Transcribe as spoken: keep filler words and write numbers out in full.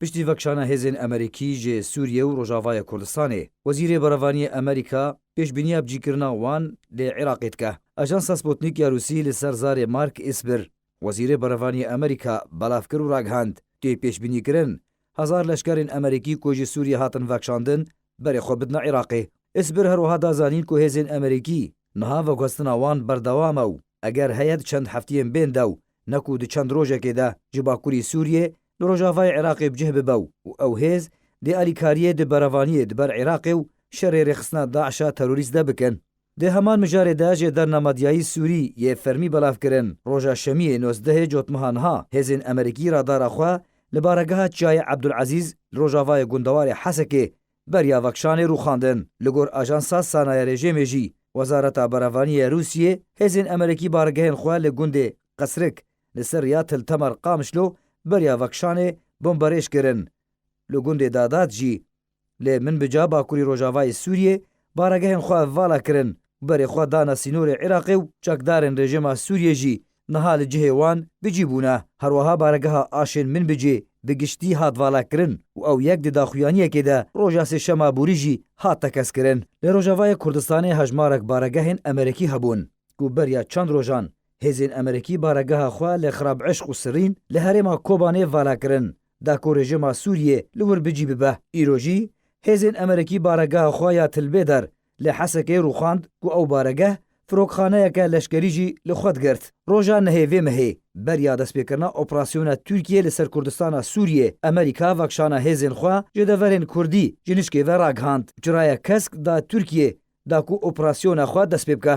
Piştî vekişana hêzên Amerîkî ji Sûriye û Rojavayê Kurdistanê, Wezîrê Berevaniyê Amerîka pêşbîniya bicîkirina wan lê Iraqê dike. Ajansa Sputnik ya Rûsî li ser zarê Mark Esper, Wezîrê Berevaniyê Amerîka, belav kir û ragihand, tê pêşbînîkirin hezar leşkerên Amerîkî ku ji Sûriye hatin vekişandin, berê xwe bidine Iraqê. Esper her wiha da zanîn ku hêzên Amerîkî niha veguhestina wan berdewam e û eger heye di çend heftiyên bên de û ne ku di çend rojekê de ji bakurî Sûriyê li rojavayê Iraqê bi cih bibe û ew hêz dê alîkariyê di berevaniyê di ber Iraqê û şerê rêxistina DAIŞa terorîst de bikin. Di heman mijarê de jêderna medyayî Sûrî yê fermî belav kirin, roja Şemiyê nozdehê cotmeha niha hêzên Amerîkî radara xwe li baregeha Çiyayê Ebdulezîz li rojavayê gundewarê Hesekê beriya vekişanê rûxandin. Li gor ajansa Sanaya Rejêmê jî, Wezareta Berevaniyê ya Rûsiyê hêzên Amerîkî baregehên xwe li gundê Qesrik li ser riya Til Temer Qamişlo beriya vekişanê bomberêj kirin. Li gundê Dadat jî li Minbica bakurî rojavayê Sûriyê baregehên xwe vala kirin û berê xwe dane sînorê Iraqê û çekdarên rejîma Sûriyê jî niha li cihê wan bi cî bûne. Her wiha baregeha Aşên Minbicê bi giştî hat vala kirin û ew yek di daxuyaniyekê de roja sêşema borî jî hat tekez kirin. Li Rojavayê Kurdistanê hejmarek baregehên Amerîkî hebûn ku beriya çend rojan hêzên Amerîkî baregeha xwe li Xirab Eşq û Sirîn li herêma Kobanê vala kirin, da ku rejîma Sûriyê li wir bi cî bibe. Îro jî hêzên Amerîkî baregeha xwe ya Til Bêder li Hesekê rûxand ku ew baregeh firokxaneyeke leşkerî jî li xwe digirt. Roja nehê vê mehê, beriya destpêkirina operasyona Tirkiyê li ser Kurdistana Sûriyê, Amerîka vekişana hêzên xwe ji deverên Kurdî ji nişkê ve ragihand. Çirayek kesk da Tirkiyê da ku operasyona xwe dest pê bike.